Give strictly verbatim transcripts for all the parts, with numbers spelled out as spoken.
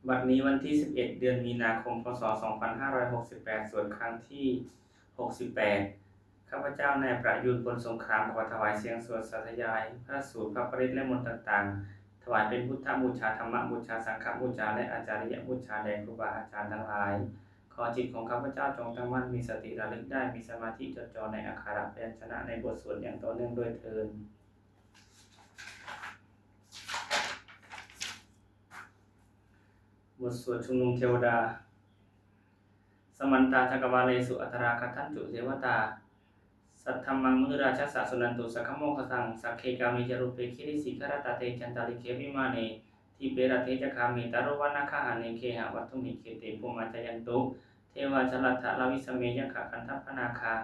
บัดนี้วันที่ สิบเอ็ด เดือนมีนาคม พ.ศ. สองพันห้าร้อยหกสิบแปด สวดครั้งที่ หกสิบแปด ข้าพเจ้านายประยูร พลสงคราม ขอถวายเสียงสวดสาธยายพระสูตร พระปริตร และมนต์ต่างๆ ถวายเป็นพุทธบูชา ธรรมบูชา สังฆบูชา และอาจาริยบูชาแด่ครูบาอาจารย์ทั้งหลาย ขอจิตของข้าพเจ้าจงตั้งมั่น มีสติระลึกได้ มีสมาธิจดจ่อในอักขระพยัญชนะในบทสวดอย่างต่อเนื่องด้วยเทอญ บทสวดชุมนุมเทวดา Samantā cakkavāḷesu atrāgacchantu devatā, saddhammaṃ munirājassa suṇantu saggamokkhadaṃ. Sagge kāme ca rūpe girisikharataṭe cantalikkhe vimāne, dīpe raṭṭhe ca gāme taruvanagahane gehavatthumhi khette, bhummā cāyantu devā jalathalavisame yakkhagandhabbanāgā,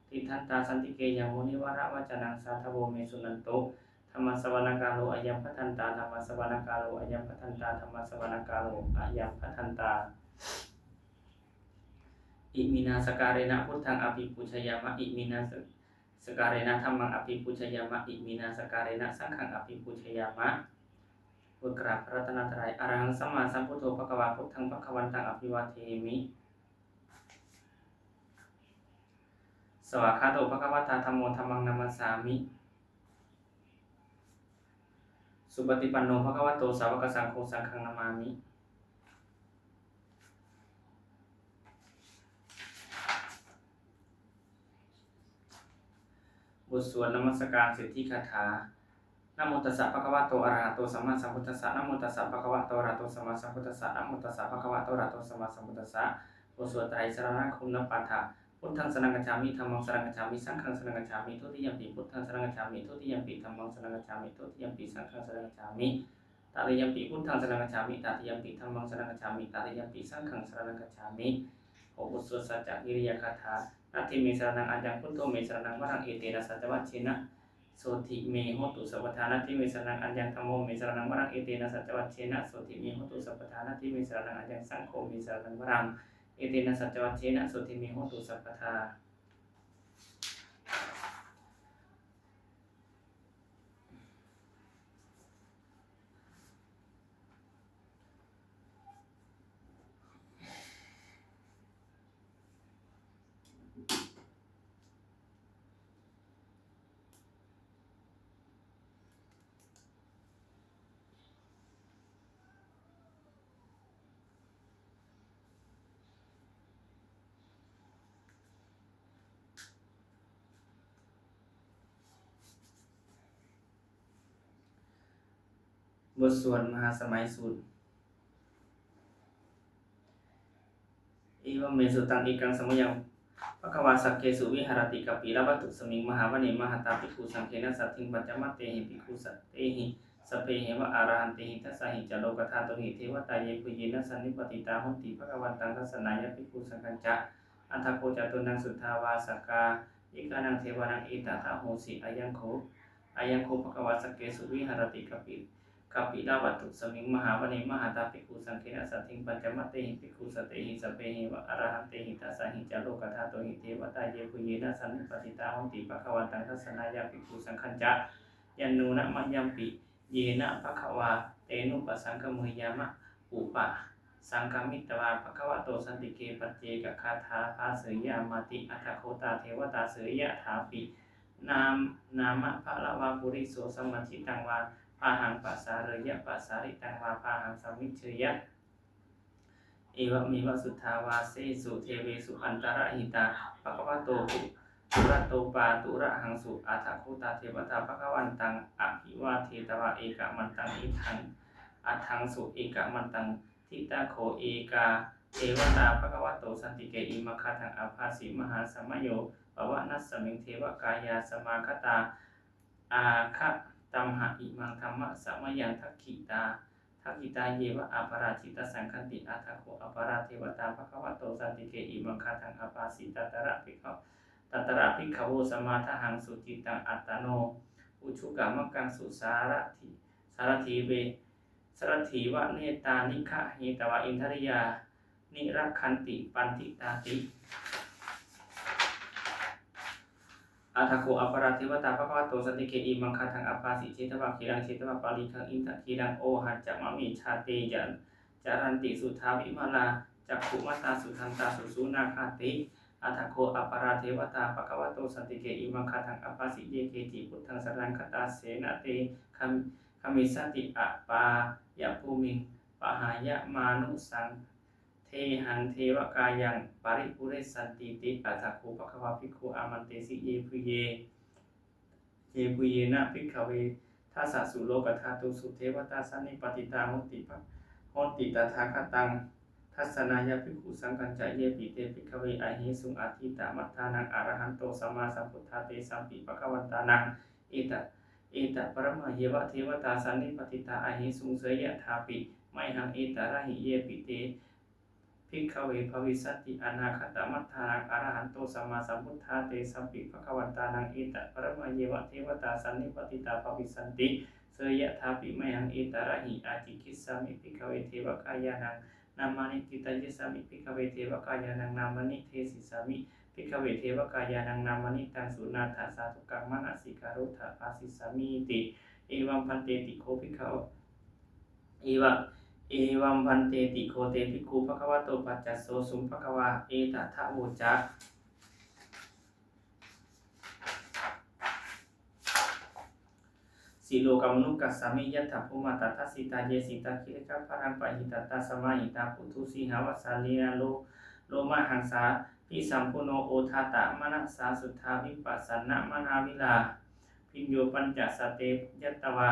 tiṭṭhantā santike yaṃ munivaravacanaṃ sādhavo me suṇantu. Dhammassavanakālo ayambhadantā, dhammassavanakālo ayambhadantā, dhammassavanakālo ayambhadantā. Iminā sakkārena buddhaṃ abhipūjayāma, iminā sa- sakkārena dhammaṃ abhipūjayāma, iminā sakkārena saṅghaṃ abhipūjayāma. บทกราบพระรัตนตรัย Arahaṃ sammāsambuddho bhagavā, buddhaṃ bhagavantaṃ abhivādemi. Svākkhāto bhagavatā dhammo, dhammaṃ namassāmi. Supaṭipanno bhagavato sāvakasaṅgho, saṅghaṃ namāmi. บทสวดนมัสการสิทธิคาถา Namo tassa bhagavato arahato sammāsambuddhassa. Namo tassa bhagavato arahato sammāsambuddhassa. Namo tassa bhagavato arahato sammāsambuddhassa. บทสวดไตรสรณคมนปาฐะ Buddhaṃ saraṇaṃ gacchāmi. Dhammaṃ saraṇaṃ gacchāmi. Saṅghaṃ saraṇaṃ gacchāmi. Dutiyampi buddhaṃ saraṇaṃ gacchāmi. Dutiyampi dhammaṃ saraṇaṃ gacchāmi. Dutiyampi saṅghaṃ saraṇaṃ gacchāmi. Tatiyampi buddhaṃ saraṇaṃ gacchāmi. Tatiyampi dhammaṃ saraṇaṃ gacchāmi. Tatiyampi saṅghaṃ saraṇaṃ gacchāmi. หก บทสวดสัจจกิริยาคาถา Natthi me saraṇaṃ aññaṃ, buddho me saraṇaṃ varaṃ, etena saccavajjena sotthi me hotu sabbadā. Natthi me saraṇaṃ aññaṃ, dhammo me saraṇaṃ varaṃ, etena saccavajjena sotthi me hotu sabbadā. Natthi me saraṇaṃ aññaṃ, saṅgho me saraṇaṃ varaṃ, etena saccavajjena sotthi me hotu sabbadā. บทสวดมหาสมัยสูตร Evamme sutaṃ. Ekaṃ samayaṃ bhagavā sakkesu viharati kapilavatthusmiṃ mahāvane mahatā bhikkhusaṅghena saddhiṃ pañcamattehi bhikkhusatehi sabbeheva arahantehi. Dasahi ca lokadhātūhi devatā yebhuyyena sannipatitā honti bhagavantaṃ dassanāya bhikkhusaṅghañca. Atha kho catunnaṃ suddhāvāsakāyikānaṃ devānaṃ etadahosi: Ayaṃ kho, ayaṃ kho bhagavā sakkesu viharati kapi- kapilavatthusmiṃ mahāvane mahatā bhikkhusaṅghena saddhiṃ pañcamattehi bhikkhusatehi sabbeheva arahantehi. Dasahi ca lokadhātūhi devatā yebhuyyena sannipatitā honti bhagavantaṃ dassanāya bhikkhusaṅghañca. Yannūna mayampi yena bhagavā tenupasaṅkameyyāma, upasaṅkamitvā bhagavato santike paccekagāthā bhāseyyāmāti. Atha kho tā devatā seyyathāpi nām- nāma balavā puriso sammiñjitaṃ vā bāhaṃ pasāreyya, pasāritaṃ vā bāhaṃ sammiñjeyya, evameva suddhāvāsesu devesu antarahitā bhagavato pu- purato pāturahaṃsu. Atha kho tā devatā bhagavantaṃ abhivādetvā ekamantaṃ aṭṭhaṃsu. Ekamantaṃ ṭhitā kho ekā devatā bhagavato santike imaṃ gāthaṃ abhāsi: Mahāsamayo pavanasmiṃ devakāyā samāgatā, āgatamha imaṃ dhammasamayaṃ dakkhitāyeva aparājitasaṅghanti. Atha kho aparā devatā bhagavato santike imaṃ gāthaṃ abhāsi: Tatra bhikkhavo samādahaṃsu cittaṃ attano ujukamakaṃsu sārathīva nettāni gahetvā indriyāni rakkhanti paṇḍitāti. Atha kho aparā devatā bhagavato santike imaṃ gāthaṃ abhāsi: Chetvā khīlaṃ chetvā palighaṃ indakhīlaṃ ohaccamanejā, te ca caranti suddhā vimalā, cakkhumatā sudantā susunāgāti. Atha kho aparā devatā bhagavato santike imaṃ gāthaṃ abhāsi: Ye keci buddhaṃ saraṇaṃ gatāse, na te gam- gamissanti apāyabhūmiṃ, pahāya mānusaṃ dehaṃ devakāyaṃ paripūressantīti. Atha kho bhagavā bhikkhū āmantesi: Yebhuyyena bhikkhave dasasu lokadhātūsu devatā sannipatitā honti, honti tathāgataṃ dassanāya bhikkhusaṅghañca. Yepi te bhikkhave ahesuṃ atītamaddhānaṃ arahanto sammāsambuddhā, tesampi bhagavantānaṃ etta- etaparamāyeva devatā sannipatitā ahesuṃ, seyyathāpi mayhaṃ etarahi. Yepi te bhikkhave bhavissanti anāgatamaddhānaṃ arahanto sammāsambuddhā, tesampi bhagavantānaṃ etaparamāyeva devatā sannipatitā bhavissanti, seyyathāpi mayhaṃ etarahi. Ācikkhissāmi bhikkhave devakāyānaṃ nāmāni, kittayissāmi bhikkhave devakāyānaṃ nāmāni, desissāmi bhikkhave devakāyānaṃ nāmāni. Taṃ suṇātha sādhukaṃ manasikarotha bhāsissāmīti. Evaṃ bhanteti kho bhikkhave Eva, evaṃ bhanteti kho te bhikkhū bhagavato paccassosuṃ. Bhagavā etadavoca: Silokamanukassāmi, yattha bhummā tadassitā; ye sitā girigabbharaṃ, pahitattā samāhitā. Puthū sīhāva sallīnā, lo- lomahaṃsābhisambhuno; odātamanasā suddhā, vippasannamanāvilā. Bhiyyo pañcasate ñatvā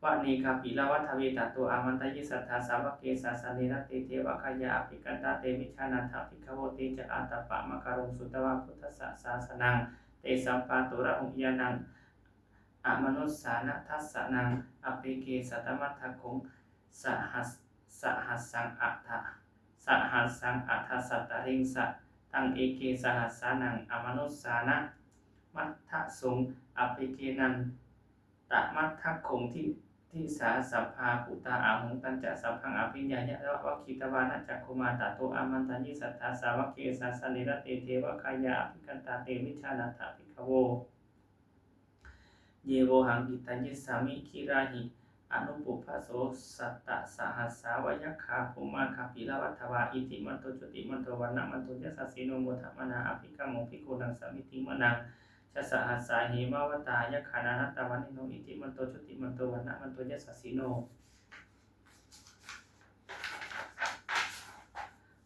vane kāpilavatthave, tato āmantayi satthā, sāvake sāsane rate. Devakāyā abhikkantā, te vijānātha bhikkhavo; te ca ātappamakaruṃ, sutvā buddhassa sāsanaṃ. Tesampāturahu ñāṇaṃ, amanussāna dassanaṃ; appeke satamaddakkhuṃ, sahas- sahassaṃ atha- sahassaṃ atha sattariṃ. Sataṃ eke sahassānaṃ, amanussānamaddasuṃ; appekenantamaddakkhuṃ, di- disā sabbā phuṭā ahuṃ. Tañca sabbaṃ abhiññāya, vavakkhitvāna cakkhumā; tato āmantayi satthā, sāvake sāsane rate. Devakāyā abhikkantā, te vijānātha bhikkhavo; ye vohaṃ kittayissāmi, girāhi anupubbaso. Sattasahassā va yakkhā, bhummā kāpilavatthavā; iddhimanto jutimanto, vaṇṇavanto yasassino; modamānā abhikkāmuṃ, bhikkhūnaṃ samitiṃ vanaṃ. Chasahassā hemavatā, yakkhā nānattavaṇṇino; iddhimanto jutimanto, vaṇṇavanto yasassino;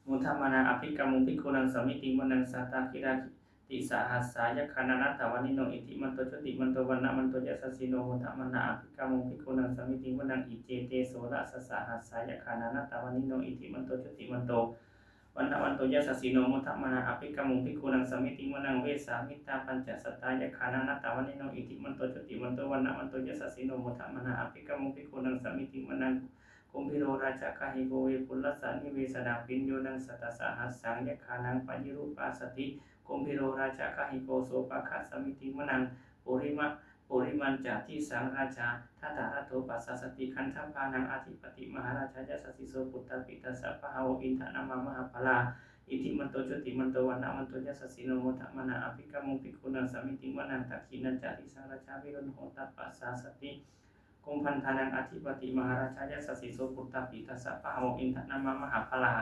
modamānā abhikkāmuṃ, bhikkhūnaṃ samitiṃ vanaṃ. Sātāgirā tisahassā, yakkhā nānattavaṇṇino; iddhimanto jutimanto, vaṇṇavanto yasassino; modamānā abhikkāmuṃ, bhikkhūnaṃ samitiṃ vanaṃ. Iccete soḷasasahassā, yakkhā nānattavaṇṇino; iddhimanto jutimanto, vaṇṇavanto yasassino; modamānā abhikkāmuṃ, bhikkhūnaṃ samitiṃ vanaṃ. Vessāmittā pañcasatā, yakkhā nānattavaṇṇino; iddhimanto jutimanto, vaṇṇavanto yasassino; modamānā abhikkāmuṃ, bhikkhūnaṃ samitiṃ vanaṃ. Kumbhīro rājagahiko, vepullassa nivesanaṃ; bhiyyo naṃ satasahassaṃ, yakkhānaṃ payirupāsati; kumbhīro rājagahiko, sopāga samitiṃ vanaṃ. Purima- purimañca disaṃ rājā, dhataraṭṭho pasāsati; gandhabbānaṃ ādhipati, mahārājā yasassi so. Puttāpi tassa bahavo, indanāmā mahabbalā; iddhimanto jutimanto, vaṇṇavanto yasassino; modamānā abhikkāmuṃ, bhikkhūnaṃ samitiṃ vanaṃ. Dakkhiṇañca disaṃ rājā, virūḷho tappasāsati; kumbhaṇḍānaṃ ādhipati, mahārājā yasassi so. Puttāpi tassa bahavo, indanāmā mahabbalā;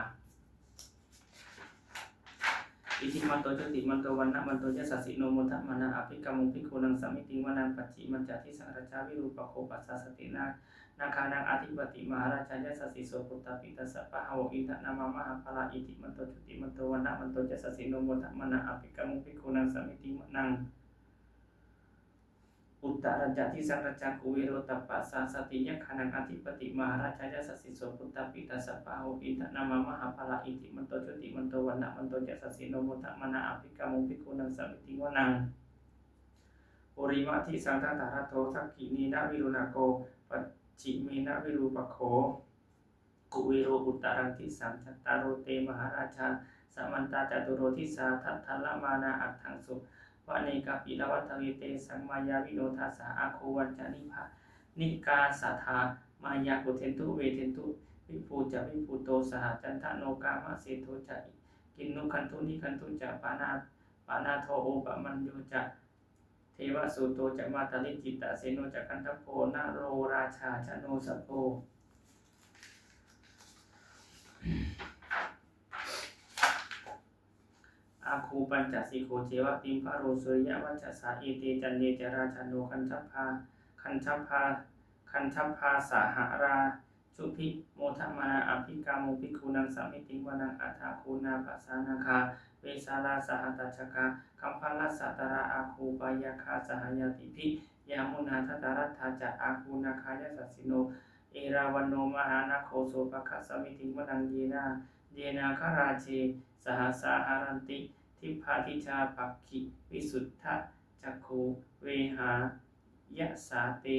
iddhimanto jutimanto, vaṇṇavanto yasassino; modamānā abhikkāmuṃ, bhikkhūnaṃ samitiṃ vanaṃ. Pacchimañca disaṃ rājā, virūpakkho pasāsati; nā- nāgānaṃ ādhipati, mahārājā yasassi so. Puttāpi tassa bahavo, indanāmā mahabbalā; iddhimanto jutimanto, vaṇṇavanto yasassino; modamānā abhikkāmuṃ, bhikkhūnaṃ samitiṃ vanaṃ. Uttarañca disaṃ rājā, kuvero tappasāsati; yakkhānaṃ ādhipati, mahārājā yasassi so. Puttāpi tassa bahavo, indanāmā mahabbalā; iddhimanto jutimanto, vaṇṇavanto yasassino; modamānā abhikkāmuṃ, bhikkhūnaṃ samitiṃ vanaṃ. Purimaṃ disaṃ dhataraṭṭho, dakkhiṇena virūḷhako; pacchimena virūpakkho, kuvero uttaraṃ disaṃ. Cattāro te mahārājā, samantā caturo disā; daddallamānā aṭṭhaṃsu, vane kāpilavatthave. Tesaṃ māyāvino dāsā, āgū vañcanikā saṭhā; māyā kuṭeṇḍu veṭeṇḍu, viṭū ca viṭuṭo saha. Candano kāmaseṭṭho ca, kinnughaṇḍu nighaṇḍu ca; panā- panādo opamañño ca, devasūto ca mātali. Cittaseno ca gandhabbo, naḷorājā janosabho; Āgū pañcasikho ceva timbarū suriyavacchasā, ete caññe ca rājāno gandhabbā gandhabbā gandhabbā saha rājubhi. Modamānā abhikkāmuṃ bhikkhūnaṃ samitiṃ vanaṃ. Athāgū nābhasā nāgā vesālā saha tacchakā kambalassatarā, āgū pāyāgā saha ñātibhi. Yāmunā dhataraṭṭhā ca āgū nāgā yasassino, erāvaṇo mahānāgo sopāga samitiṃ vanaṃ. Ye nā ye nāgarāje sahasā haranti dibbā dijā pakkhi visuddhacakkhū, vehāyasā te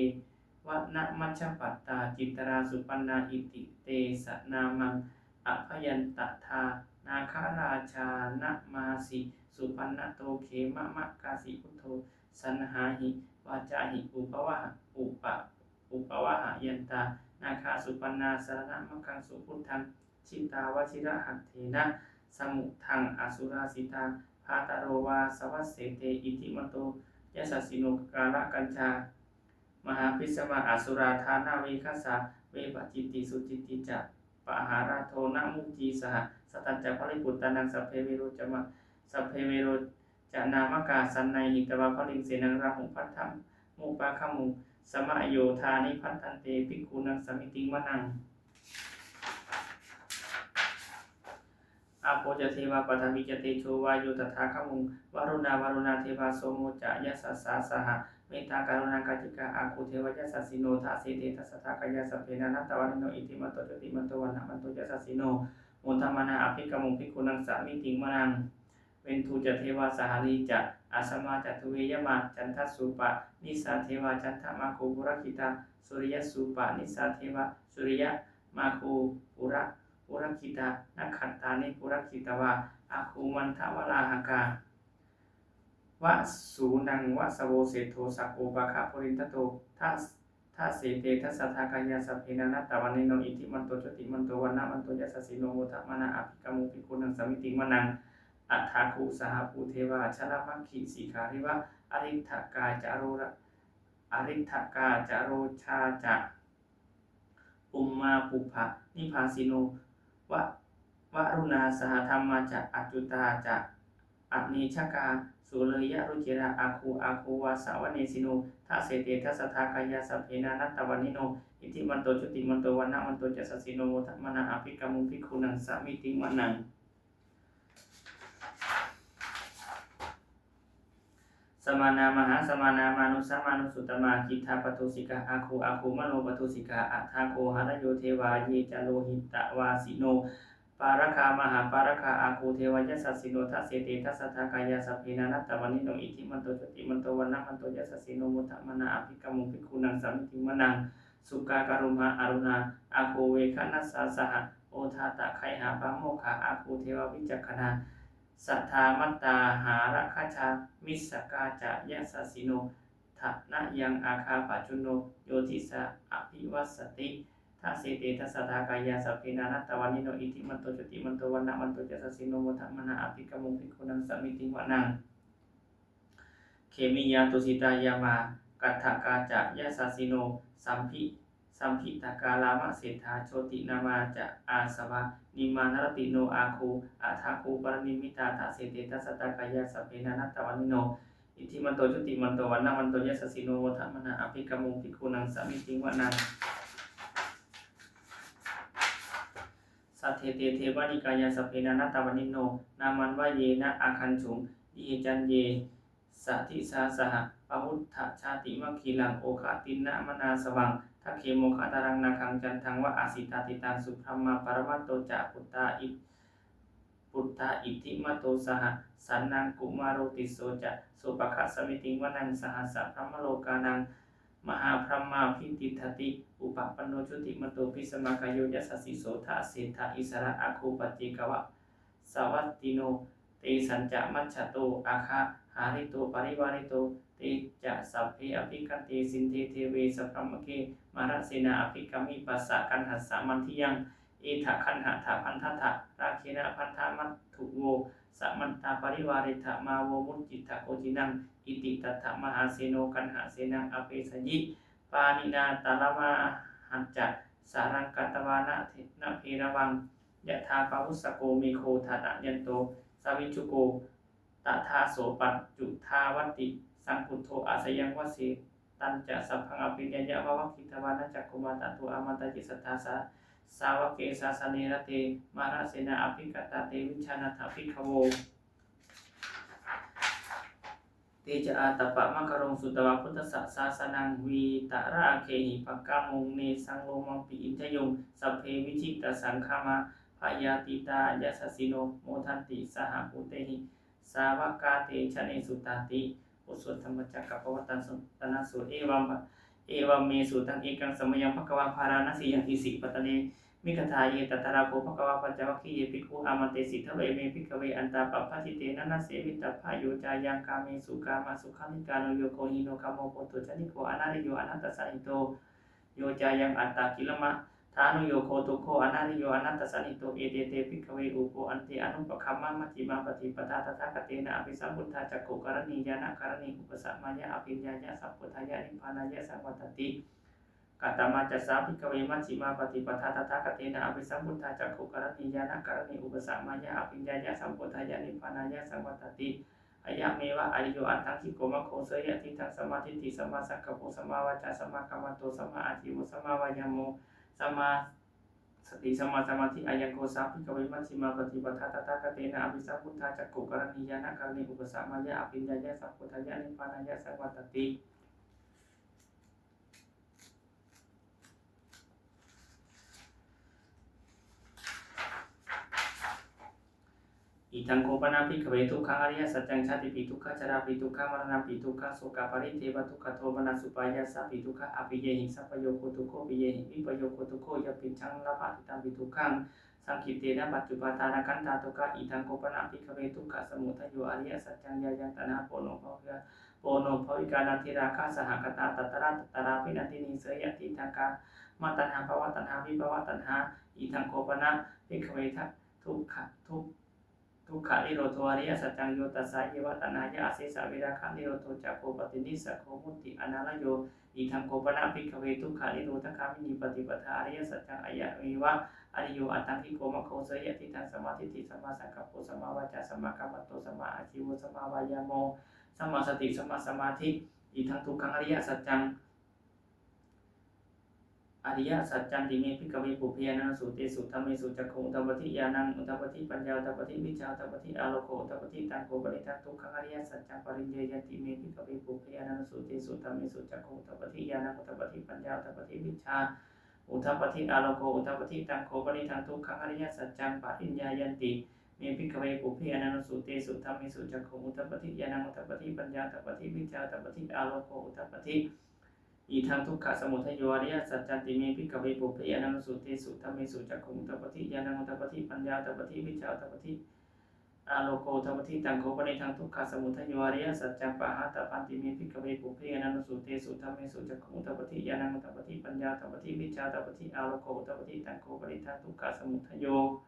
vanamajjhapattā citrā supaṇṇā, iti tesa nāmaṃ. Abhayantadā nāgarājānamāsi supaṇṇato khemamakāsi buddho. Saṇhāhi vācāhi upavaha upa upavhayantā nāgā supaṇṇā saraṇamakaṃsu buddhaṃ. Jitā vajirahatthena samuddaṃ asurā sitā, bhātaro vāsavassete iddhimanto yasassino. Kālakañjā mahābhismā asurā dānaveghasā, vepacitti sucitti ca pahārādo namucī saha. Satañca baliputtānaṃ sabbe vero ca ma sabbe vero ca nāmakā, sannayhitvā baliṃ senaṃ rāhubhaddamupāgamuṃ. Samayodāni bhaddante bhikkhūnaṃ samitiṃ vanaṃ. Āpo ca devā paṭhavī ca tejo vāyo tadāgamuṃ, varuṇā vāruṇā devā somo ca yasasā saha. Mettākaruṇākāyikā āgū devā yasassino, dasete dasadhā kāyā sabbe nānattavaṇṇino, iddhimanto jutimanto vaṇṇavanto yasassino, modamānā abhikkāmuṃ bhikkhūnaṃ samitiṃ vanaṃ. Veṇḍū ca devā sahalī ca asamā ca duve yamā, candassūpanisā devā candamāgū purakkhitā, suriyassūpanisā devā suriyamāgū pura purakkhitā. Nakkhattāni purakkhitvā āgū mandavalāhakā, vasūnaṃ vāsavo seṭṭho sakkopāga purindado. Das dasete dasadhā kāyā sabbe nānattavaṇṇino, iddhimanto jutimanto vaṇṇavanto yasassino, modamānā abhikkāmuṃ bhikkhūnaṃ samitiṃ vanaṃ. Athāgū sahabhū devā jalamaggisikhāriva, ariṭṭhakā ca ro ariṭṭhakā ca rojā ca ummāpupphanibhāsino, va varuṇā sahadhammā ca accutā ca anejakā, sūleyyarucirā āgū āgū vāsavanesino. Dasete dasadhā kāyā sabbe nānattavaṇṇino, iddhimanto jutimanto vaṇṇavanto yasassino, modamānā abhikkāmuṃ bhikkhūnaṃ samitiṃ vanaṃ. Samānā mahāsamānā mānusā mānusuttamā, khiḍḍāpadūsikā āgū āgū manopadūsikā. Athāgū harayo devā ye ca lohitavāsino, pāragā mahāpāragā āgū devā yasassino. Dasete dasadhā kāyā sabbe nānattavaṇṇino, iddhimanto jutimanto vaṇṇavanto yasassino, modamānā abhikkāmuṃ bhikkhūnaṃ samitiṃ vanaṃ. Sukkā karumhā aruṇā āgū veghanasā saha, odātagayhā pāmokkhā āgū devā vicakkhaṇā. Sadāmattā hāragajā missakā ca yasassino, thanayaṃ āgā pajjunno yo disā abhivassati. Dasete dasadhā kāyā sabbe nānattavaṇṇino, iddhimanto jutimanto vaṇṇavanto yasassino, modamānā abhikkāmuṃ bhikkhūnaṃ samitiṃ vanaṃ. Khemiyā tusitā yāmā kaṭṭhakā ca yasassino, sambhi sambhītakā lāmaseṭṭhā jotināmā ca āsavā, nimmānaratino āgū athāgū paranimmitā. Dasete dasadhā kāyā sabbe nānattavaṇṇino, iddhimanto jutimanto vaṇṇavanto yasassino, modamānā abhikkāmuṃ bhikkhūnaṃ samitiṃ vanaṃ. Saṭṭhete devanikāyā sabbe nānattavaṇṇino, nāmanvayena āgañchuṃ ye caññe sadisā saha. Pavutthajātimakhīlaṃ oghatiṇṇamanāsavaṃ, dakkhemoghataraṃ nāgaṃ candaṃva asitātitaṃ. Subrahmā paramatto ca puttā i puttā iddhimato saha, sanaṅkumāro tisso ca sopāga samitiṃ vanaṃ. Sahassabrahmalokānaṃ mahābrahmābhitiṭṭhati, upapanno jutimanto bhismākāyo yasassi so. Dasettha issarā āgū paccekavasavattino, tesañca majjhato āgā hārito parivārito. Te ca sabbe abhikkante sinde deve sabrahmake, mārasenā abhikkāmi passa kaṇhassa mandiyaṃ. Etha gaṇhatha bandhatha rāgena bandhamatthu vo, samantā parivāretha mā vo muñcittha koci naṃ. Iti tattha mahāseno kaṇhasenaṃ apesayi, pāṇinā talamāhacca saraṃ katvāna bheravaṃ. Yathā pāvussako megho thanayanto savijjuko, tadā so paccudāvatti saṅkuddho asayaṃvase. Tañca sabbaṃ abhiññāya vavakkhitvāna cakkhumā, tato āmantayī satthā sā- sāvake sāsane rate. Mārasenā abhikkantā te vijānātha bhikkhavo. Te ca ātappamakaruṃ sutvā buddhassa sāsanaṃ, vītarāgehi pakkāmuṃ nesaṃ lomampi iñjayuṃ. Sabbe vijitasaṅgāmā bhayātītā yasassino, modanti saha bhūtehi sāvakā te janesutāti. บทสวดธรรมจักรกัปปวัตตนสูตร Evaṃ, evaṃ me sutaṃ. Ekaṃ samayaṃ bhagavā bārāṇasiyaṃ isipatane migadāye. Tatra kho bhagavā pañcavaggiye bhikkhū āmantesi: Dveme, bhikkhave, antā pabbajitena na sevitabbā. Yo cāyaṃ kāmesu kāmasukhallikānuyogo hīno gammo pothujjaniko anariyo anatthasañhito, yo cāyaṃ attakilamathānuyogo dukkho anariyo anatthasañhito, ete te, bhikkhave, ubho ante anupagamma majjhimā paṭipadā tathāgatena abhisambuddhā cakkhukaraṇī ñāṇakaraṇī upasamāya abhiññāya sambodhāya nibbānāya saṃvattati. Katamā ca sā, bhikkhave, majjhimā paṭipadā tathāgatena abhisambuddhā cakkhukaraṇī ñāṇakaraṇī upasamāya abhiññāya sambodhāya nibbānāya saṃvattati? Ayameva ariyo aṭṭhaṅgiko maggo, seyyathīdaṃ: sammādiṭṭhi sammāsaṅkappo sammāvācā sammākammanto sammāājīvo sammāvāyāmo sammāsati sammāsamādhi. Ayaṃ kho sā, bhikkhave, majjhimā paṭipadā tathāgatena abhisambuddhā cakkhukaraṇī ñāṇakaraṇī upasamāya abhiññāya sambodhāya nibbānāya saṃvattati. Idaṃ kho pana, bhikkhave, dukkhaṃ ariyasaccaṃ: jātipi dukkhā, jarāpi dukkhā, maraṇampi dukkhaṃ, sokaparidevadukkhadomanassupāyāsāpi dukkhā, appiyehi sampayogo dukkho, piyehi vippayogo dukkho, yampidaṃ labhati tampi dukkhaṃ, saṅkhittena pañcupādānakkhandhā dukkhā. Idaṃ kho pana, bhikkhave, dukkhasamudayo ariyasaccaṃ: yāyaṃ taṇhā ponobbhavikā nandirāgasahagatā tatra tatrābhinandinī, seyyathīdaṃ: kāmataṇhā bhavataṇhā vibhavataṇhā. Idaṃ kho pana, bhikkhave, dukkha dukkhanirodho ariyasaccaṃ: yo tassāyeva taṇhāya asesavirāganirodho cāgo paṭinissaggo mutti anālayo. Idaṃ kho pana, bhikkhave, dukkhanirodhagāminī paṭipadā ariyasaccaṃ: ayameva ariyo aṭṭhaṅgiko maggo, seyyathīdaṃ: sammādiṭṭhi sammāsaṅkappo sammāvācā sammākammanto sammāājīvo sammāvāyāmo sammāsati sammāsamādhi. Idaṃ dukkhaṃ ariyasaccaṃ ariyasaccanti me, bhikkhave, pubbe ananussutesu dhammesu cakkhuṃ udapādi, ñāṇaṃ udapādi, paññā udapādi, vijjā udapādi, āloko udapādi. Taṃ kho panidaṃ dukkhaṃ ariyasaccaṃ pariññeyyanti me, bhikkhave, pubbe ananussutesu dhammesu cakkhuṃ udapādi, ñāṇaṃ udapādi, paññā udapādi, vijjā udapādi, āloko udapādi. Taṃ kho panidaṃ dukkhaṃ ariyasaccaṃ pariññeyyanti me, bhikkhave, pubbe ananussutesu dhammesu cakkhuṃ udapādi, ñāṇaṃ udapādi, paññā udapādi, vijjā udapādi, āloko udapādi. Idaṃ dukkhasamudayo ariyasaccanti me, bhikkhave, pubbe ananussutesu dhammesu cakkhuṃ udapādi, ñāṇaṃ udapādi, paññā udapādi, vijjā udapādi, āloko udapādi. Taṃ kho panidaṃ dukkhasamudayo ariyasaccaṃ pahātabbanti me, bhikkhave, pubbe ananussutesu dhammesu cakkhuṃ udapādi, ñāṇaṃ udapādi, paññā udapādi, vijjā udapādi, āloko udapādi. Taṃ kho panidaṃ dukkhasamudayo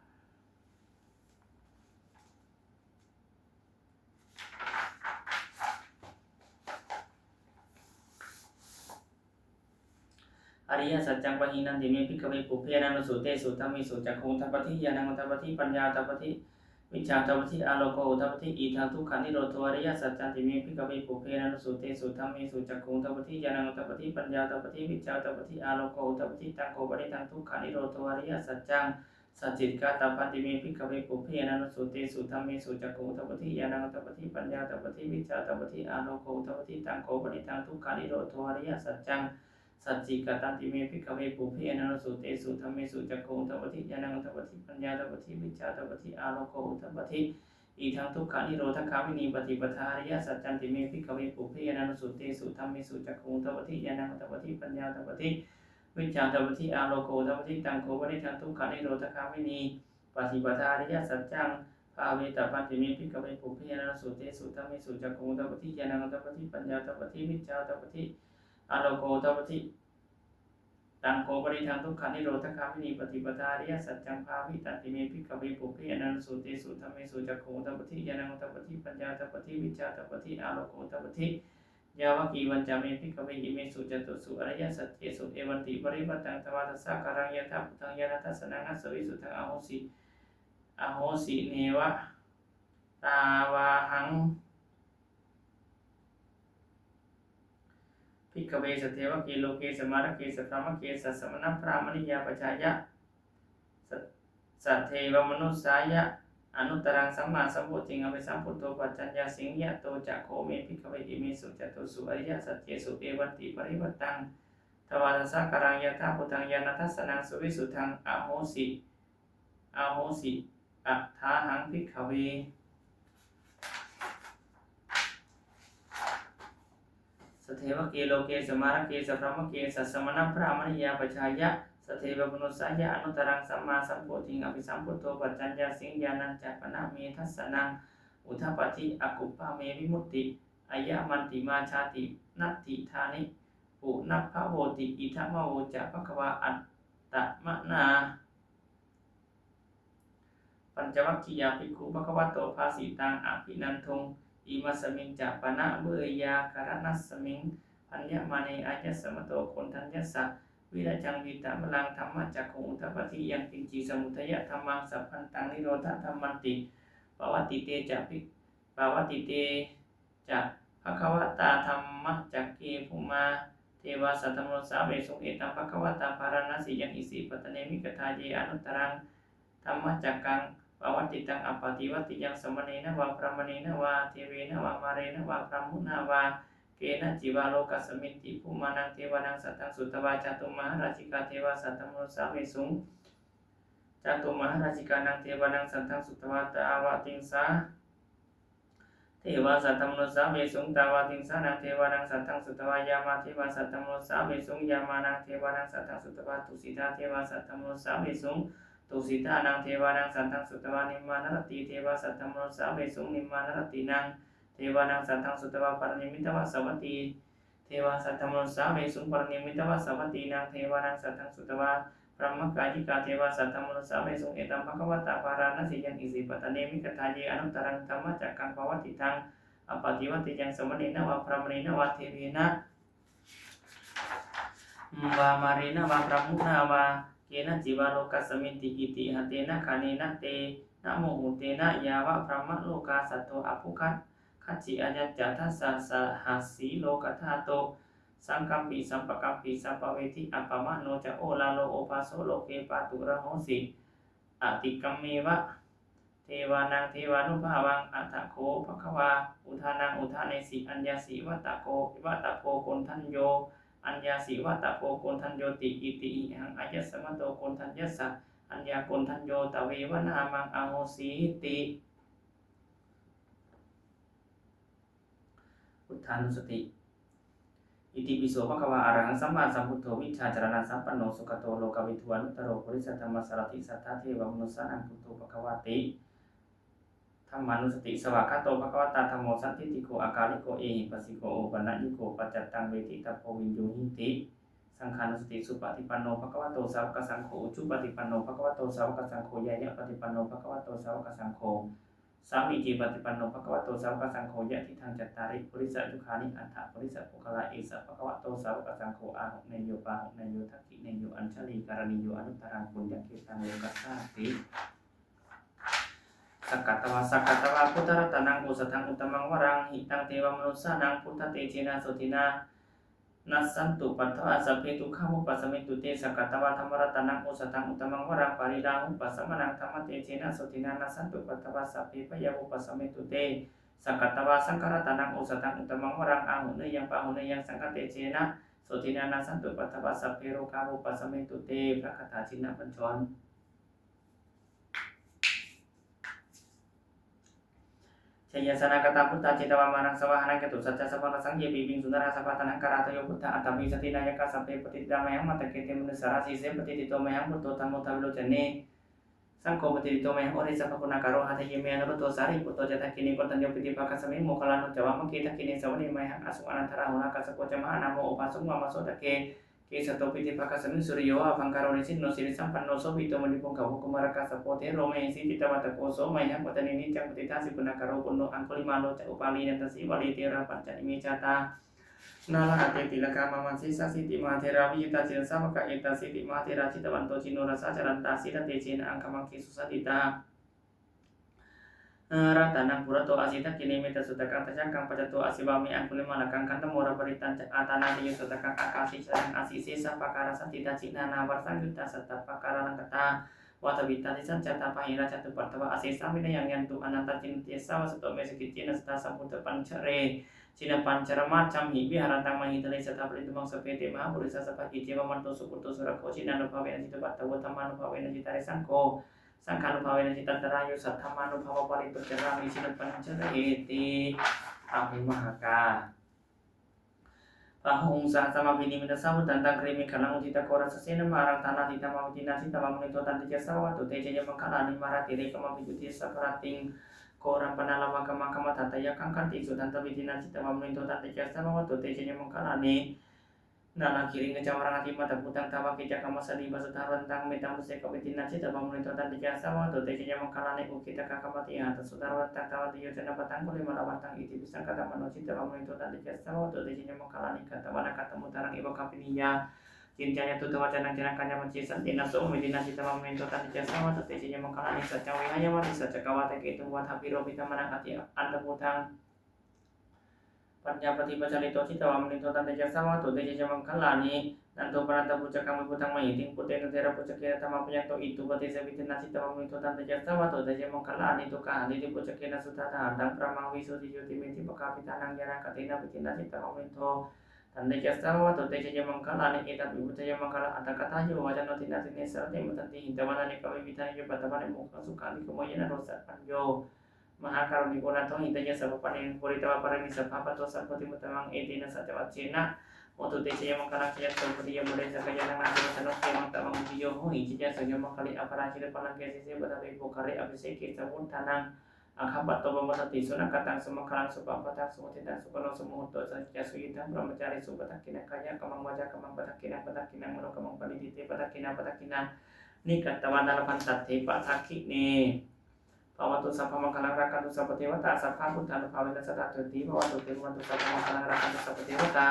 ariyasaccaṃ pahīnanti me, bhikkhave, pubbe ananussutesu dhammesu cakkhuṃ udapādi, ñāṇaṃ udapādi, paññā udapādi, vijjā udapādi, āloko udapādi. Idaṃ dukkhanirodho ariyasaccanti me, bhikkhave, pubbe ananussutesu dhammesu cakkhuṃ udapādi, ñāṇaṃ udapādi, paññā udapādi, vijjā udapādi, āloko udapādi. Taṃ kho panidaṃ dukkhasamudayo ariyasaccaṃ sacchikātabbanti me, bhikkhave, pubbe ananussutesu dhammesu cakkhuṃ udapādi, ñāṇaṃ udapādi, paññā udapādi, vijjā udapādi, āloko udapādi. Taṃ kho panidaṃ dukkhanirodho ariyasaccaṃ sacchikatanti me, bhikkhave, pubbe ananussutesu dhammesu cakkhuṃ udapādi, ñāṇaṃ udapādi, paññā udapādi, vijjā udapādi, āloko udapādi. Idaṃ dukkhanirodhagāminī paṭipadā ariyasaccanti me, bhikkhave, pubbe ananussutesu dhammesu cakkhuṃ udapādi, ñāṇaṃ udapādi, paññā udapādi, vijjā udapādi, āloko udapādi. Taṃ kho panidaṃ dukkhanirodhagāminī paṭipadā ariyasaccaṃ bhāvetabbanti me, bhikkhave, pubbe ananussutesu dhammesu cakkhuṃ udapādi, ñāṇaṃ udapādi, paññā udapādi, vijjā udapādi, āloko udapādi. Taṃ kho panidaṃ dukkhanirodhagāminī paṭipadā ariyasaccaṃ bhāvitanti me, bhikkhave, pubbe ananussutesu dhammesu cakkhuṃ udapādi, ñāṇaṃ udapādi, paññā udapādi, vijjā udapādi, āloko udapādi. Yāvakīvañca me, bhikkhave, imesu catūsu ariyasaccesu evantiparivaṭṭaṃ dvādasākāraṃ yathābhūtaṃ ñāṇadassanaṃ asavisuddhaṃ ahosi, ahosi, neva Tāvāhaṃ bhikkhave sadevake loke samārake sabrahmake sassamaṇabrāhmaṇiyā pajāya sa- sadevamanussāya anuttaraṃ sammāsambodhiṃ abhisambuddho paccaññāsiṃ. Yato ca kho me bhikkhave imesu catūsu ariyasaccesu evantiparivaṭṭaṃ dvādasākāraṃ yathābhūtaṃ ñāṇadassanaṃ suvisuddhaṃ ahosi, ahosi athāhaṃ bhikkhave sadevake loke samārake sabrahmake sassamaṇabrāhmaṇiyā pajāya sadevamanussāya anuttaraṃ sammāsambodhiṃ abhisambuddho paccaññāsiṃ. Ñāṇañca pana me dassanaṃ udapādi akuppā me vimutti ayamantimā jāti natthidāni punabbhavoti. Idamavoca bhagavā. Attamanā pañcavaggiyā bhikkhū bhagavato bhāsitaṃ abhinanduṃ. Imasmiñca pana veyyākaraṇasmiṃ bhaññamāne āyasmato koṇḍaññassa virajaṃ vītamalaṃ dhammacakkhuṃ udapādi yaṅkiñci samudayadhammaṃ sabbantaṃ nirodhadhammanti. Pavattite ca bhik- pavattite ca bhagavatā dhammacakke bhummā devā saddamanussāvesuṃ. Etambhagavatā bārāṇasiyaṃ isipatane migadāye anuttaraṃ dhammacakkaṃ pavattitaṃ appaṭivattiyaṃ samaṇena vā brāhmaṇena vā devena vā mārena vā brahmunā vā kenaci vā lokasminti. Bhummānaṃ devānaṃ saddaṃ sutvā cātummahārājikā devā saddamanussāvesuṃ. Cātummahārājikānaṃ devānaṃ saddaṃ sutvā tāvatiṃsā devā saddamanussāvesuṃ. Tāvatiṃsānaṃ devānaṃ saddaṃ sutvā yāmā devā saddamanussāvesuṃ. Yāmānaṃ devānaṃ saddaṃ sutvā tusitā devā saddamanussāvesuṃ. Tusitānaṃ devānaṃ saddaṃ sutvā nimmānaratī devā saddamanussāvesuṃ. Nimmānaratīnaṃ devānaṃ saddaṃ sutvā paranimmitavasavattī devā saddamanussāvesuṃ. Paranimmitavasavattīnaṃ devānaṃ saddaṃ sutvā brahmakāyikā devā saddamanussāvesuṃ. Etambhagavatā bārāṇasiyaṃ isipatane migadāye anuttaraṃ dhammacakkaṃ pavattitaṃ appaṭivattiyaṃ samaṇena vā brāhmaṇena vā devena vā mārena vā brahmunā vā kenaci vā lokasminti. Itiha tena khaṇena tena muhuttena yāva brahmalokā saddo abbhuggacchi. Ayañca dasasahassī lokadhātu saṅkampi sampakampi sampavedhi. Appamāṇo ca oḷāro obhāso loke pāturahosi atikkammeva devānaṃ devānubhāvaṃ. Atha kho bhagavā udānaṃ udānesi: Aññāsi vata kho, vata kho koṇḍañño, aññāsi vata kho koṇḍaññoti. Itihidaṃ āyasmato koṇḍaññassa aññākoṇḍañño tveva nāmaṃ ahosīti. Buddhānussati. Itipi so bhagavā arahaṃ sammāsambuddho vijjācaraṇasampanno sugato lokavidū anuttaro purisadammasārathi satthā devamanussānaṃ buddho bhagavāti. Dhammānussati. Svākkhāto bhagavatā dhammo sandiṭṭhiko akāliko ehipassiko opanayiko paccattaṃ veditabbo viññūhīti. Saṅghānussati. Supaṭipanno bhagavato sāvakasaṅgho, ujupaṭipanno bhagavato sāvakasaṅgho, ñāyapaṭipanno bhagavato sāvakasaṅgho, sāmīcipaṭipanno bhagavato sāvakasaṅgho, yadidaṃ cattāri purisayugāni aṭṭha purisapuggalā, esa bhagavato sāvakasaṅgho, āhuneyyo pāhuneyyo dakkhiṇeyyo añjalikaraṇīyo anuttaraṃ puññakkhettaṃ lokassāti. Sakkatvā sakkatvā buddharatanaṃ osathaṃ uttamaṃ varaṃ, hitaṃ devamanussānaṃ buddhatejena sotthinā, nassantupaddavā sabbe dukkhā vūpasamentu te. Sakkatvā dhammaratanaṃ osathaṃ uttamaṃ varaṃ, pariḷāhūpasamanaṃ dhammatejena sotthinā, nassantupaddavā sabbe bhayā vūpasamentu te. Sakkatvā saṅgharatanaṃ osathaṃ uttamaṃ varaṃ, āhuneyyaṃ pāhuneyyaṃ saṅghatejena sotthinā, nassantupaddavā sabbe rogā vūpasamentu te. พระคาถาชินบัญชร Jayāsanāgatā buddhā jetvā māraṃ savāhanaṃ, catusaccāsabhaṃ rasaṃ ye piviṃsu narāsabhā, taṇhaṅkarādayo buddhā aṭṭhavīsati nāyakā, sabbe patiṭṭhitā mayhaṃ matthake te munissarā. Sīse patiṭṭhito mayhaṃ buddho dhammo dvilocane, saṅgho patiṭṭhito mayhaṃ ure sabbaguṇākaro. Hadaye me anuruddho sārīputto ca dakkhiṇe, koṇḍañño piṭṭhibhāgasmiṃ moggallāno ca vāmake. Dakkhiṇe savane mayhaṃ āsuṃ ānandarāhulā, kassapo ca mahānāmo upasamukkhā vāmasotake. Kesato piṭṭhibhāgasmiṃ suriyo va pabhaṅkaro, nisinno sirisampanno sobhito munipuṅgavo. Kumārakassapo thero mahesī cittavādako, so mayhaṃ vadane niccaṃ patiṭṭhāsi guṇākaro. Puṇṇo aṅgulimālo ca upālī nandasīvalī, therā pañca ime jātā nalāṭe tilakā mama. Sesāsīti mahātherā vijitā jinasāvakā, etāsīti mahātherā jitavanto jinorasā, jalantā sīlatejena aṅgamaṅgesu saṇṭhitā. Ratanaṃ purato āsi dakkhiṇe mettasuttakaṃ, dhajaggaṃ pacchato āsi vāme aṅgulimālakaṃ. Khandhamoraparittañca āṭānāṭiyasuttakaṃ, ākāse chadanaṃ āsi sesā pākārasaṇṭhitā. Jinānāvarasaṃyuttā sattappākāralaṅkatā, vātapittādisañjātā bāhirajjhattupaddavā. Asesā vinayaṃ yantu anantajinatejasā, vasato me sakiccena sadā sambuddhapañjare. Jinapañjaramajjhamhi viharantaṃ mahītale, sadā pālentu maṃ sabbe te mahāpurisāsabhā. Icceva manto sugutto surakkho, jinānubhāvena jitupaddavo, dhammānubhāvena jitārisaṅgho, saṅghānubhāvena jitantarāyo, saddhammānubhāvapālito carāmi jinapañjareti. Ahu mahakā bahuṃ sahassamabhinimmitasāvudhantaṃ, grīmekhalaṃ uditaghorasasenamāraṃ, dānādidhammavidhinā jitavā munindo, tantejasā bhavatu te jayamaṅgalāni. Mārātirekamabhiyujjhitasabbarattiṃ, ghorampanāḷavakamakkhamathaddhayakkhaṃ, khantīsudantavidhinā jitavā munindo, tantejasā bhavatu te jayamaṅgalāni. Nāḷāgiriṃ gajavaraṃ atimattabhūtaṃ, dāvaggicakkamasanīva sudāruṇantaṃ, mettambusekavidhinā jitavā munindo, tantejasā bhavatu te jayamaṅgalāni. Ukkhittakhaggamatihatthasudāruṇantaṃ, dhāvantiyojanapathaṅgulimālavantaṃ, iddhībhisaṅkhatamano jitavā munindo, tantejasā bhavatu te jayamaṅgalāni. Katvāna kaṭṭhamudaraṃ iva gabbhinīyā, ciñcāya duṭṭhavacanaṃ janakāyamajjhe, santena somavidhinā jitavā munindo, tantejasā bhavatu te jayamaṅgalāni. Saccaṃ vihāya matisaccakavādaketuṃ, vādābhiropitamanaṃ atiandhabhūtaṃ, paññāpadīpajalito jitavā munindo, tantejasā bhavatu te jayamaṅgalāni. Nandopanandabhujagaṃ vibudhaṃ mahiddhiṃ, puttena therabhujagena damāpayanto, iddhūpadesavidhinā jitavā munindo, tantejasā bhavatu te jayamaṅgalāni. Duggāhadiṭṭhibhujagena sudaṭṭhahatthaṃ, brahmaṃ visuddhijutimiddhibakābhidhānaṃ, ñāṇāgadena vidhinā jitavā munindo, tantejasā bhavatu te jayamaṅgalāni. Etāpi buddhajayamaṅgalaaṭṭhagāthā, yo vācano dinadine sarate matandī, hitvānanekavividhāni cupaddavāni, mokkhaṃ sukhaṃ adhigameyya naro sapañño. Mahākāruṇiko nātho, hitāya sabbapāṇinaṃ, pūretvā pāramī sabbā, patto sambodhimuttamaṃ, etena saccavajjena hotu te jayamaṅgalaṃ. Jayanto bodhiyā mūle, sakyānaṃ nandivaḍḍhano, evaṃ tvaṃ vijayo hohi, jayassu jayamaṅgale, aparājitapallaṅke, sīse paṭhavipokkhare, abhiseke sabbabuddhānaṃ, aggappatto pamodati. Sunakkhattaṃ sumaṅgalaṃ supabhātaṃ suhuṭṭhitaṃ, sukhaṇo sumuhutto ca suyiṭṭhaṃ brahmacārisu, padakkhiṇaṃ kāyakammaṃ, vācākammaṃ padakkhiṇaṃ, padakkhiṇaṃ manokammaṃ, paṇidhī te padakkhiṇā, padakkhiṇāni katvāna labhantatthe padakkhiṇe. Bhavatu sabbamaṅgalaṃ, rakkhantu sabbadevatā, sabbabuddhānubhāvena sadā sotthī bhavantu te. Bhavatu sabbamaṅgalaṃ, rakkhantu sabbadevatā,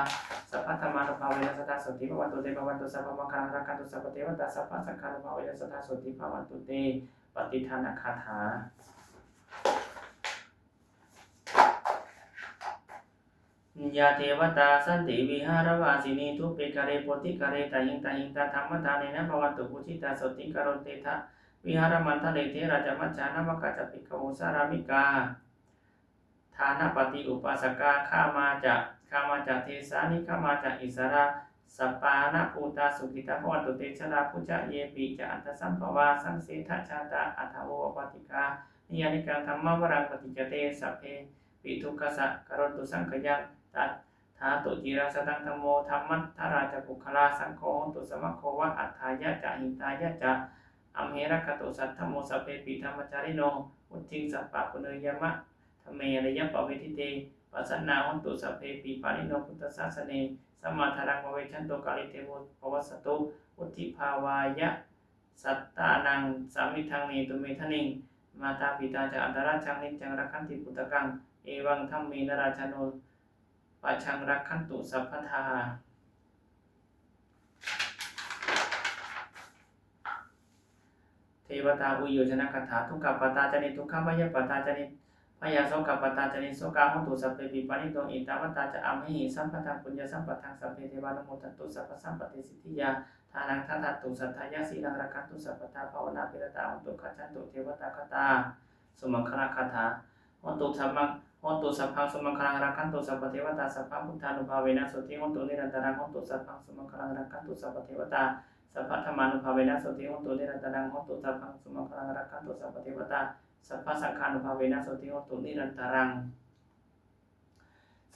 sabbadhammānubhāvena sadā sotthī bhavantu te. Bhavatu sabbamaṅgalaṃ, rakkhantu sabbadevatā, sabbasaṅghānubhāvena sadā sotthī bhavantu te. Pattidānagāthā. Yā devatā santi vihāravāsinī, thūpe ghare bodhighare tahiṃ tahiṃ, tā dhammadānena bhavantu pūjitā, sotthiṃ karontedha vihāramaṇḍale. Therā ca majjhā navakā ca bhikkhavo, sārāmikā dānapatī upāsakā, gāmā ca gāmā ca desā nigamā ca issarā, sappāṇabhūtā sukhitā bhavantu te. Jalābujā yepi ca aṇḍasambhavā, saṃsedajātā athavopapātikā, niyyānikaṃ dhammavaraṃ paṭicca te, sabbe pi dukkhassa karontu saṅkhayaṃ. Tathātu ciraṃ sataṃ dhammo, dhammaddharā ca puggalā, saṅgho hotu samaggo va, atthāya ca hitāya ca. Amhe rakkhatu saddhammo, sabbepi dhammacārino, vuḍḍhiṃ sampāpuṇeyyāma, dhamme ariyappavedite. Pasannā hontu sabbepi, pāṇino buddhasāsane, sammā dhāraṃ pavecchanto, kāle devo pavassatu, vuḍḍhibhāvāya sattānaṃ, samiddhaṃ netu medaniṃ. Mātā pitā ca atrajaṃ, niccaṃ rakkhanti puttakaṃ, evaṃ dhammena rājāno, pajaṃ rakkhantu sabbadā. Devatāuyyojanagāthā. Dukkhappattā ca niddukkhā, bhayappattā ca nibbhayā, sokappattā ca nissokā, hontu sabbepi pāṇino. Ettāvatā ca amhehi, sambhataṃ puññasampadaṃ, sabbe devānumodantu, sabbasampattisiddhiyā. Dānaṃ dadantu saddhāya, sīlaṃ rakkhantu sabbadā, bhāvanābhiratā hontu, gacchantu devatāgatā. Sumaṅgalagāthā. Hotu sabbaṃ, hotu sabbaṃ sumaṅgalaṃ, rakkhantu sabbadevatā, sabbabuddhānubhāvena, sotthī hontu nirantaraṃ. Hotu sabbaṃ sumaṅgalaṃ, rakkhantu sabbadevatā, sabbadhammānubhāvena, sotthī hontu nirantaraṃ. Hotu sabbaṃ sumaṅgalaṃ, rakkhantu sabbadevatā, sabbasaṅghānubhāvena, sotthī hontu nirantaraṃ.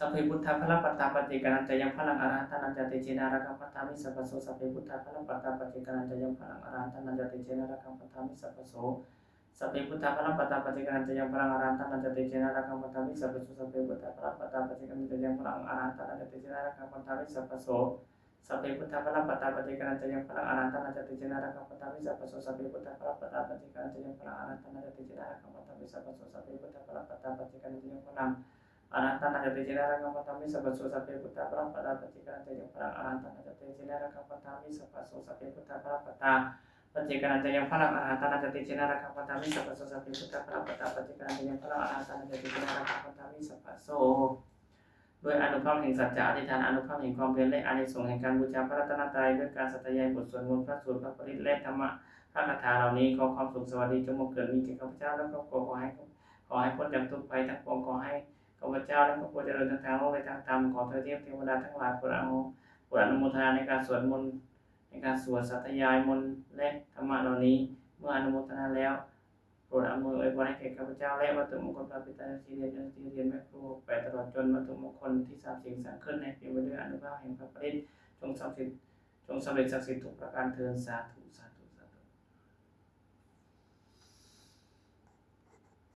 Sabbe buddhā balappattā, paccekānañca yaṃ balaṃ, arahantānañca tejena, rakkhaṃ bandhāmi sabbaso. Sabbe buddhā balappattā, paccekānañca yaṃ balaṃ, arahantānañca tejena, rakkhaṃ bandhāmi sabbaso. Sabbe buddhā balappattā, paccekānañca yaṃ balaṃ, arahantānañca tejena, rakkhaṃ bandhāmi sabbaso. Sabbe buddhā balappattā, paccekānañca yaṃ balaṃ, arahantānañca tejena, rakkhaṃ bandhāmi sabbaso. Sabbe buddhā balappattā, paccekānañca yaṃ balaṃ, arahantānañca tejena, rakkhaṃ bandhāmi sabbaso. Sabbe buddhā balappattā, paccekānañca yaṃ balaṃ, arahantānañca tejena, rakkhaṃ bandhāmi sabbaso. Sabbe buddhā balappattā, paccekānañca yaṃ balaṃ, arahantānañca tejena, rakkhaṃ bandhāmi sabbaso. Sabbe buddhā balappattā, paccekānañca yaṃ balaṃ, arahantānañca tejena, rakkhaṃ bandhāmi sabbaso. Sabbe buddhā balappattā, Paccekānañca yaṃ balaṃ arahantānañca tejena rakkhaṃ bandhāmi sabbaso. Sabbe buddhā balappattā paccekānañca yaṃ balaṃ arahantānañca tejena rakkhaṃ bandhāmi sabbaso. ด้วยอานุภาพแห่งสัจจะ อธิษฐานอานุภาพแห่งความเพียร และอานิสงส์แห่งการบูชาพระรัตนตรัย ด้วยการสาธยายบทสวดมนต์ พระสูตร พระปริตร และธรรมพระคาถาเหล่านี้ ขอความสุขสวัสดีจงบังเกิดมีแก่ข้าพเจ้าและครอบครัว ขอให้ ขอให้พ้นจากทุกข์ภัยทั้งปวง ขอให้ข้าพเจ้าและครอบครัวเจริญทั้งทางโลกและทางธรรม ขอเทพเทวดาทั้งหลายโปรดอนุ โปรดอนุโมทนาในการสวดมนต์ ในการสวดสาธยายมนต์และธรรมะเหล่านี้ เมื่ออนุโมทนาแล้ว โปรดอำนวยอวยพรให้แก่ข้าพเจ้า และวัตถุมงคลพระปิดตาที่เรียน ที่เรียนแม่ครู หกแปด ตลอดจนวัตถุมงคลที่สามสิ่งสร้างขึ้น ให้เปี่ยมไปด้วยอานุภาพแห่งพระปริตร จงศักดิ์สิทธิ์ จงสำเร็จศักดิ์สิทธิ์ทุกประการเทอญ สาธุ สาธุ